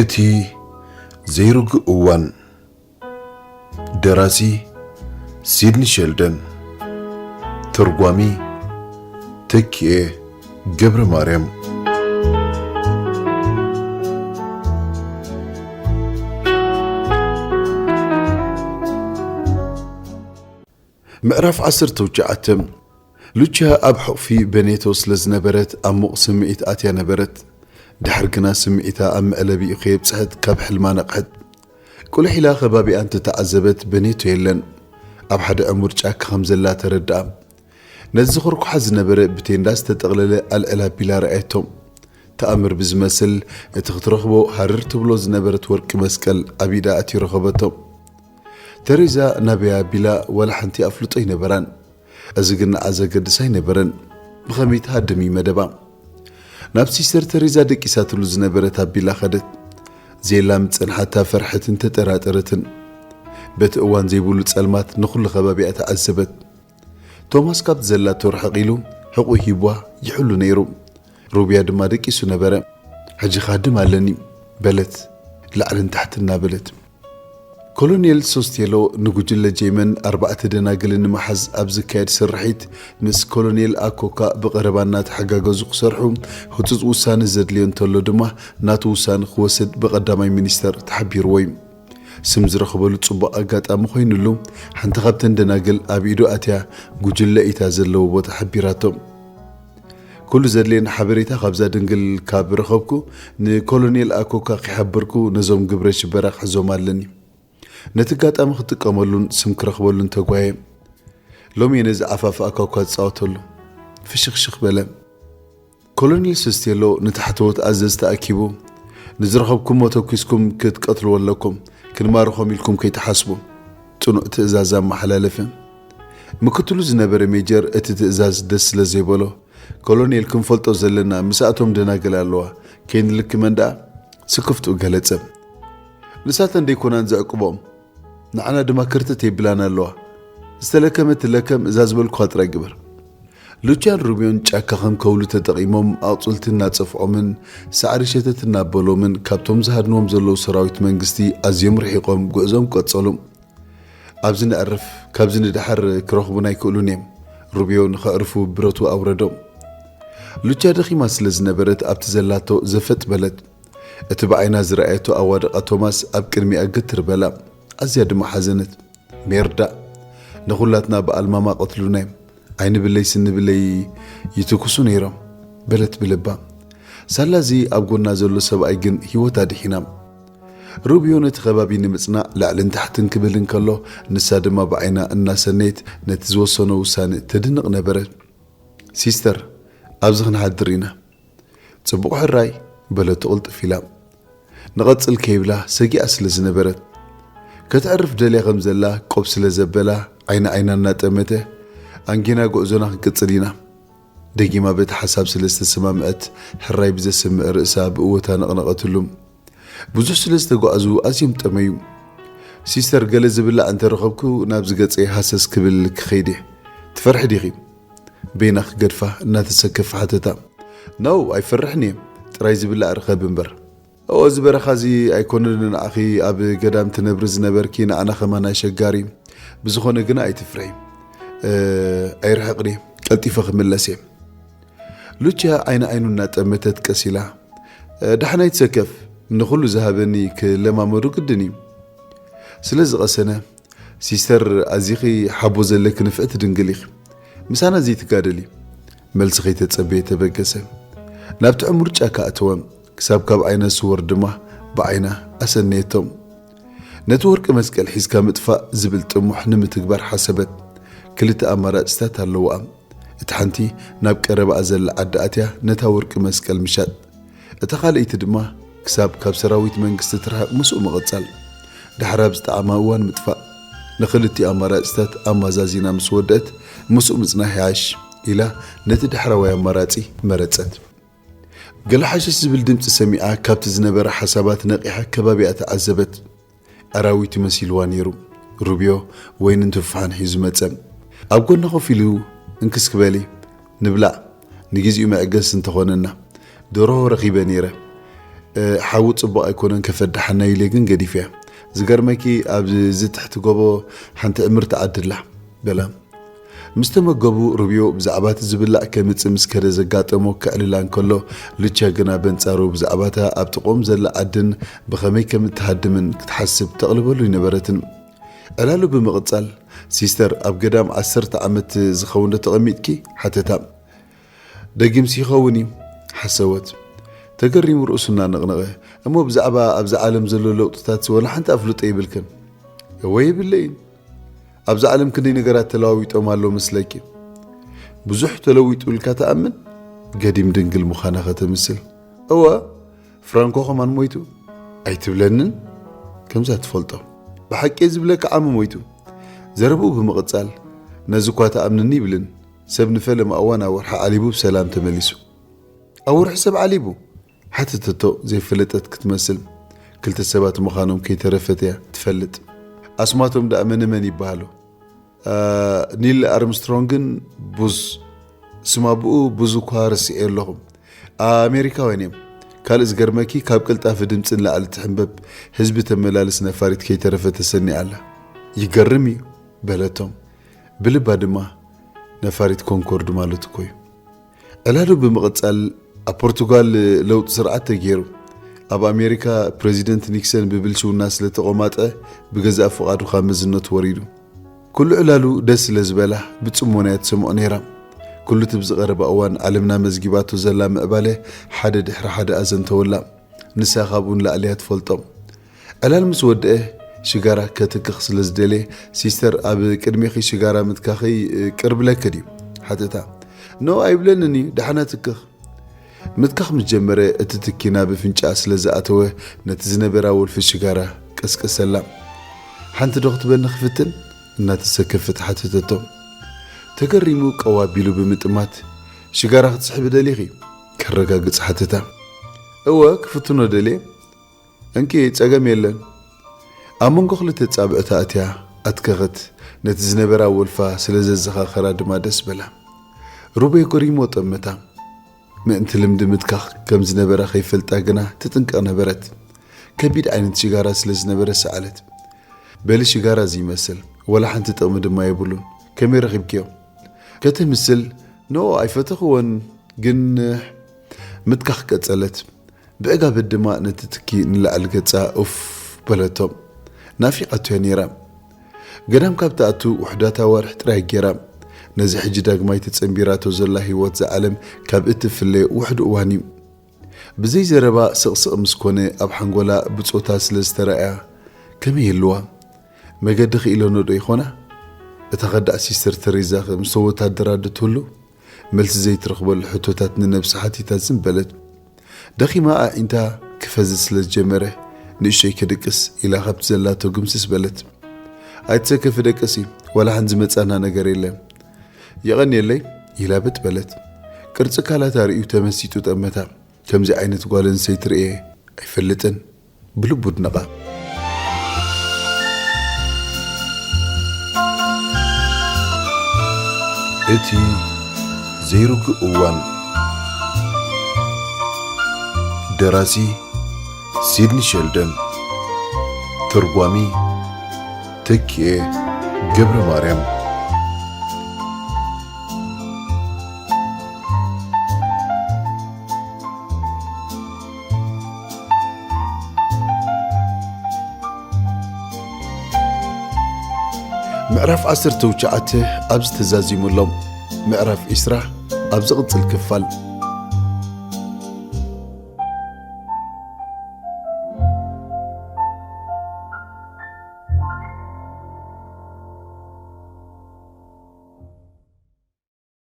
እቲ ዘይርጉእ እዋን። ደራሲ ሲድኒ ሸልደን። ተርጓሚ ተኪኤ ገብረ ማርያም። ምዕራፍ ዓሰርተ ትሽዓተ። ሉቻ ኣብ ሕቑፊ በኔቶ ስለ ዝነበረት፣ ኣብ ምቕ ስምዒት ኣትያ ነበረት። ድሓር ግና ስምዒታ ኣብ መዕለቢኡ ከየብጽሐት ካብ ሕልማ ነቕሐት። ቁልሕ ኢላ ከባቢኣ እንተተዓዘበት፣ በኔቶ የለን። ኣብ ሓደ ዕሙር ጫካ ከም ዘላ ተረድኣ። ነቲ ዝኾርኩሓ ዝነበረ ብቴንዳ ዝተጠቕለለ ኣልዕል ኣቢላ ረኣየቶ። ተኣምር ብዝመስል፣ እቲ ክትረኽቦ ሃርር ትብሎ ዝነበረት ወርቂ መስቀል ኣብ ኢዳ ኣትዩ ረኸበቶ። ተሬዛ ናበይ ኣቢላ ዋላ ሓንቲ ኣፍልጦ ኣይነበራን። እዚ ግን ንዓ ዘገድስ ኣይነበረን። ብኸመይ ትሃድም እዩ መደባ። ናብ ሲስተር ተሬዛ ደቂሳትሉ ዝነበረት ኣቢላ ኸደት። ዜላ ምጽንሓታ ፈርሐትን ተጠራጠረትን። በቲ እዋን ዘይብሉ ጸልማት ንኹሉ ከባቢኣ ተዓዘበት። ቶማስ ካብቲ ዘላቶ ርሕቕ ኢሉ ሕቑ ሂቧ ይሕሉ ነይሩ። ሩብያ ድማ ደቂሱ ነበረ። ሕጂ ኻድም ኣለኒ በለት ላዕልን ታሕትን እናበለት። ኮሎኔል ሶስቴሎ ንጉጅለ ጄመን ኣርባዕተ ደናግልን ንምሓዝ ኣብ ዝካየድ ስርሒት ምስ ኮሎኔል ኣኮካ ብቐረባ እናተሓጋገዙ ክሰርሑ፣ ህጹጽ ውሳነ ዘድልዮ እንተሎ ድማ ናቱ ውሳነ ክወስድ ብቐዳማይ ሚኒስተር ተሓቢርዎ እዩ። ስም ዝረኽበሉ ጽቡቕ ኣጋጣሚ ኮይኑሉ፣ ሓንቲ ካብተን ደናግል ኣብ ኢዱ ኣትያ ጉጅለ ኢታ ዘለዎ ቦታ ሓቢራቶ። ኩሉ ዘድልየኒ ሓበሬታ ካብዛ ድንግል ካብ ረኸብኩ፣ ንኮሎኔል ኣኮካ ከይሓበርኩ ነዞም ግብረ ሽበራ ክሕዞም ኣለኒ። ነቲ ኣጋጣሚ ክጥቀመሉን ስም ክረኽበሉን ተጓየ። ሎሚ እየ ነዚ ዓፋፍ ኣኳኳ ዝጻወተሉ። ፍሽኽሽኽ በለ። ኮሎኔል ሰስቴሎ ንታሕተዎት ኣዘዝቲ ኣኪቡ፣ "ንዝረኸብኩሞ ተኲስኩም ክትቀትልዎ ኣለኩም፣ ክንማርኾም ኢልኩም ከይትሓስቡ" ጽኑዕ ትእዛዝ ኣመሓላለፈ። ምክትሉ ዝነበረ ሜጀር እቲ ትእዛዝ ደስ ስለ ዘይበሎ፣ "ኮሎኔል፣ ክንፈልጦ ዘለና ምስኣቶም ደናግል ኣለዋ፣ ከይንልክመን ደኣ?" ስክፍትኡ ገለጸ። "ንሳተን ደይኮናን ዘዕቅቦም፣ ንዓና ድማ ከርተት የብላን ኣለዋ። ዝተለከመት ትለከም፣ እዛ ዝበልኩኻ ጥራይ ግበር።" ሉቻን ሩቢዮን ጫካ ከም ከውሊ ተጠቒሞም ኣቑጽልቲ እናጸፍዖምን ሳዕሪ ሸተት እናበሎምን ካብቶም ዝሃድንዎም ዘለዉ ሰራዊት መንግስቲ ኣዝዮም ርሒቖም ጉዕዞም ቀጸሉ። "ኣብዚ ነዕርፍ፣ ካብዚ ንደሓር ክረኽቡና ኣይክእሉን እዮም።" ሩቢዮ ንኸዕርፉ ብረቱ ኣውረዶ። ሉቻ ደኺማ ስለ ዝነበረት ኣብቲ ዘላቶ ዘፈጥ በለት። እቲ ብዓይና ዝረኣየቶ ኣዋድቓ ቶማስ ኣብ ቅድሚኣ ግትር በላ። ኣዝያ ድማ ሓዘነት። "ሜርዳእ፣ ንኹላትና ብኣልማማ ቀትሉና እዮም። ዓይኒ ብለይ ስኒ ብለይ ይትኩሱ ነይሮም" በለት ብልባ። ሳላ እዚ ኣብ ጎና ዘሎ ሰብኣይ ግን ህይወት ኣድሒና። ሩቢዮ ነቲ ከባቢ ንምጽናዕ ላዕልን ታሕትን ክብል እንከሎ፣ ንሳ ድማ ብዓይና እናሰነየት ነቲ ዝወሰኖ ውሳነ ተድንቕ ነበረት። "ሲስተር፣ ኣብዚ ክንሓድር ኢና።" "ጽቡቕ ሕራይ" በለቶ ቅልጥፍ ኢላ። ንቐጽል ከይብላ ሰጊኣ ስለ ዝነበረት፣ ከተዕርፍ ደልያ ከም ዘላ ቆብ ስለ ዘበላ፣ ዓይኒ ዓይና እናጠመተ፣ "ኣንጊና ጉዕዞና ክንቅጽል ኢና።" ደጊማ በቲ ሓሳብ ስለ ዝተሰማምዐት፣ ሕራይ ብዘስምዕ ርእሳ ብእወታ ነቕነቐትሉ። ብዙሕ ስለ ዝተጓዕዙ ኣዝዮም ጠመዩ። "ሲስተር፣ ገለ ዝብላዕ እንተረኸብኩ ናብዚ ገጸይ ሃሰስ ክብል ክኸይድ እየ። ትፈርሒ ዲኺ?" በይና ክገድፋ እናተሰከፈ ሓተታ። "ነው፣ ኣይፈርሕን እየ። ጥራይ ዝብላዕ ርኸቢ እምበር።" "እዎ፣ እዚ በረኻ እዚ ኣይኮነን ንዓኺ ኣብ ገዳም ትነብሪ ዝነበርኪ፣ ንዓና ከማን ኣሸጋሪ። ብዝኾነ ግና ኣይትፍርሒ። እ፣ ኣይርሕቕን እየ። ቀልጢፈ ክምለስ እየ።" ሉቺያ ዓይኒ ዓይኑ እናጠመተት ቀስ ኢላ፣ "እ፣ ዳሕናይ ትሰከፍ፣ ንኹሉ ዝሃበኒ ክለማመዱ ግድን እዩ።" ስለ ዝቐሰነ፣ "ሲስተር፣ ኣዚኺ ሓቦ ዘለኪ ንፍዕቲ ድንግል ኢኺ። ምሳና ዘይትጋደሊ?" መልሲ ከይተጸበየ ተበገሰ። ናብቲ ዕሙር ጫካ ኣተወ። ክሳብ ካብ ዓይና ዝስወር ድማ ብዓይና ኣሰነየቶም። ነቲ ወርቂ መስቀል ሒዝካ ምጥፋእ ዝብል ጥሙሕ ንምትግባር ሓሰበት። ክልተ ኣማራጺታት ኣለውኣ። እቲ ሓንቲ ናብ ቀረባኣ ዘላ ዓዲ ኣትያ ነታ ወርቂ መስቀል ምሻጥ። እታ ካልኣይቲ ድማ ክሳብ ካብ ሰራዊት መንግስቲ ትርሕቕ ምስኡ ምቕጻል። ድሕሪ ኣብ ዝጠዓማ እዋን ምጥፋእ። ንኽልቲኡ ኣማራጺታት ኣማዛዚና ምስ ወደአት ምስኡ ምጽናሕ ይሓሽ ኢላ ነቲ ዳሕራዋይ ኣማራጺ መረጸት። ገለ ሓሸሽ ዝብል ድምጺ ሰሚዓ ካብቲ ዝነበረ ሓሳባት ነቒሓ ከባቢኣ ተዓዘበት። ኣራዊት መሲልዋ ነይሩ። ሩብዮ ወይንን ቱፋሕን ሒዙ መጸ። ኣብ ጎና ኮፍ ኢሉ፣ "እንክስኪ በሊ፣ ንብላዕ፣ ንግዜኡ መዕገሲ እንተኾነና። ደርሆ ረኺበ ነይረ፣ ሓዊ ጽቡቕ ኣይኮነን ከፈድሓና ኢለ ግን ገዲፈያ። ዝገርመኪ ኣብዚ ትሕቲ ጎቦ ሓንቲ ዕምርቲ ዓዲ ኣላ በላ። ምስ ተመገቡ ሩብዮ ብዛዕባ እቲ ዝብላዕ ከምጽእ ምስ ከደ ዘጋጠሞ ከዕልላ እንከሎ፣ ሉቻ ግና በንጻሩ ብዛዕባታ ኣብ ጥቕኦም ዘላ ዓድን ብኸመይ ከም እትሃድምን ክትሓስብ ተቕልበሉ ኣይነበረትን። ዕላሉ ብምቕጻል፣ ሲስተር፣ ኣብ ገዳም ዓሰርተ ዓመት ዝኸውን ዶ ተቐሚጥኪ? ሓተታ። ደጊምሲ ይኸውን እዩ፣ ሓሰወት። ተገሪሙ ርእሱ እናነቕነቐ፣ እሞ ብዛዕባ ኣብዛ ዓለም ዘሎ ለውጥታትሲ ዋላ ሓንቲ ኣፍልጦ የብልክን? እወ የብለይን። ኣብዛ ዓለም ክንደይ ነገራት ተለዋዊጦም ኣሎ መስለኪ? ብዙሕ ተለዊጡ ኢልካ ትኣምን? ገዲም ድንግል ምዃና ከተምስል። እወ፣ ፍራንኮ ከማን ሞይቱ? ኣይትብለንን? ከምዛ ትፈልጦ። ብሓቂ ዝብለካ ዓሚ ሞይቱ። ዘረብኡ ብምቕጻል፣ ነዚ እኳ ትኣምንኒ ይብልን። ሰብ ንፈለማ እዋን ኣብ ወርሒ ዓሊቡ ብሰላም ተመሊሱ። ኣብ ወርሒ ሰብ ዓሊቡ? ሓተተቶ ዘይፈለጠት ክትመስል። ክልተ ሰባት ምዃኖም ከይተረፈት እያ ትፈልጥ። ኣስማቶም ደኣ መነ መን ይበሃሉ? አ፣ ኒል ኣርምስትሮንግን ቡዝ፣ ስም ኣቦኡ ቡዝ እኳ ረሲዐዮ ኣለኹ። ኣሜሪካውያን እዮም። ካልእ ዝገርመኪ፣ ካብ ቅልጣፊ ድምጺ ንላዕሊ ትሕንበብ ህዝቢ ተመላልስ ነፋሪት ከይተረፈ ተሰኒዓ ኣላ። ይገርም እዩ በለቶም። ብልባ ድማ ነፋሪት ኮንኮርድ ማለት እኮ እዩ። ዕላሉ ብምቕጻል፣ ኣብ ፖርቱጋል ለውጢ ስርዓት ተገይሩ። ኣብ ኣሜሪካ ፕረዚደንት ኒክሰን ብብልሽውና ስለ ተቖማጠ፣ ብገዛእ ፍቓዱ ካብ መዝነቱ ወሪዱ። ኩሉ ዕላሉ ደስ ስለ ዝበላ፣ ብጽሞና እያ ትሰምዖ ነይራ። ኩሉ እቲ ብዝቐረባ እዋን ዓለምና መዝጊባቶ ዘላ ምዕባለ ሓደ ድሕሪ ሓደ ኣዘንተወላ። ንሳ ካብኡ ንላዕሊ እያ ትፈልጦ። ዕላል ምስ ወድአ፣ ሽጋራ ከትክኽ ስለ ዝደልየ፣ ሲስተር፣ ኣብ ቅድሜኺ ሽጋራ ምትካኸይ ቅር ብለኪ ድዩ? ሓተታ። ኖ፣ ኣይብለንን እዩ፣ ደሓና ትክኽ። ምትካኽ ምስ ጀመረ፣ እቲ ትኪ ናብ ኣፍንጫኣ ስለ ዝኣተወ፣ ነቲ ዝነበራ ወልፊ ሽጋራ ቀስቀሰላ። ሓንቲ ዶ ክትበኒ ክፍትን? እናተሰከፈት ሓተተቶ። ተገሪሙ ቀው ኣቢሉ ብምጥማት፣ ሽጋራ ክትስሕቢ ደሊኺ? ከረጋግጽ ሓተታ። እወ፣ ክፍትኖ ደልየ። እንኪ፣ ጸገም የለን። ኣብ መንጎ ክልተ ጻብዕታ ኣትያ ኣትከኸት፣ ነቲ ዝነበራ ወልፋ ስለ ዘዘኻኸራ ድማ ደስ በላ። ሩቤ ጎሪሞ ጠመታ። ምእንቲ ልምዲ ምትካኽ ከም ዝነበራ ከይፈልጣ ግና ትጥንቀቕ ነበረት። ከቢድ ዓይነት ሽጋራ ስለ ዝነበረ ሰኣለት። በሊ ሽጋራ እዚ ይመስል፣ ወላ ሓንቲ ጥቕሚ ድማ የብሉን። ከመይ ረኺብክዮ? ከተምስል፣ ኖ ኣይፈተኽዎን፣ ግን ምትካኽ ቀጸለት። ብዕጋበት ድማ ነቲ ትኪ ንላዕሊ ገጻ ኡፍ በለቶ። ናፊቓቶ እያ ነይራ። ገዳም ካብ ትኣቱ ውሑዳት ኣዋርሕ ጥራይ ገይራ። ነዚ ሕጂ ዳግማይ ተጸንቢራቶ ዘላ ህይወት ዝዓለም ካብ እትፍለ ውሕዱ እዋን እዩ። ብዘይ ዘረባ ስቕስቕ ምስ ኮነ ኣብ ሓንጎላ ብጾታ ስለ ዝተራእያ ከመይ ይህልዋ? መገዲ ክኢለኖ ዶ ይኾና? እታ ከዳዕ ሲስተር ተሬዛ ከ ምስቶም ወታደራት ዶ ትህሉ? መልሲ ዘይትረኽበሉ ሕቶታት ንነብሳ ሓቲታ ዝም በለት። ደኺማ ኣዒንታ ክፈዝዝ ስለ ዝጀመረ፣ ንእሽቶይ ክድቅስ ኢላ ካብቲ ዘላቶ ግምስስ በለት። ኣይትሰከፊ ደቅሲ፣ ዋላ ሓንቲ ዝመጻና ነገር የለን። የቐንየለይ ኢላ በጥ በለት። ቅርጺ ካላታ ርእዩ ተመሲጡ ጠመታ። ከምዚ ዓይነት ጓል ኣንስተይቲ ርእየ ኣይፈልጥን። ብልቡ ኣድነቓ። እቲ ዘይርጉእ እዋን። ደራሲ ሲድኒ ሸልደን። ተርጓሚ ተኪኤ ገብረ ማርያም። ምዕራፍ ዓሰርተ ትሽዓተ ኣብዚ ተዛዚሙ ኣሎ። ምዕራፍ ዕስራ ኣብ ዝቕጽል ክፋል።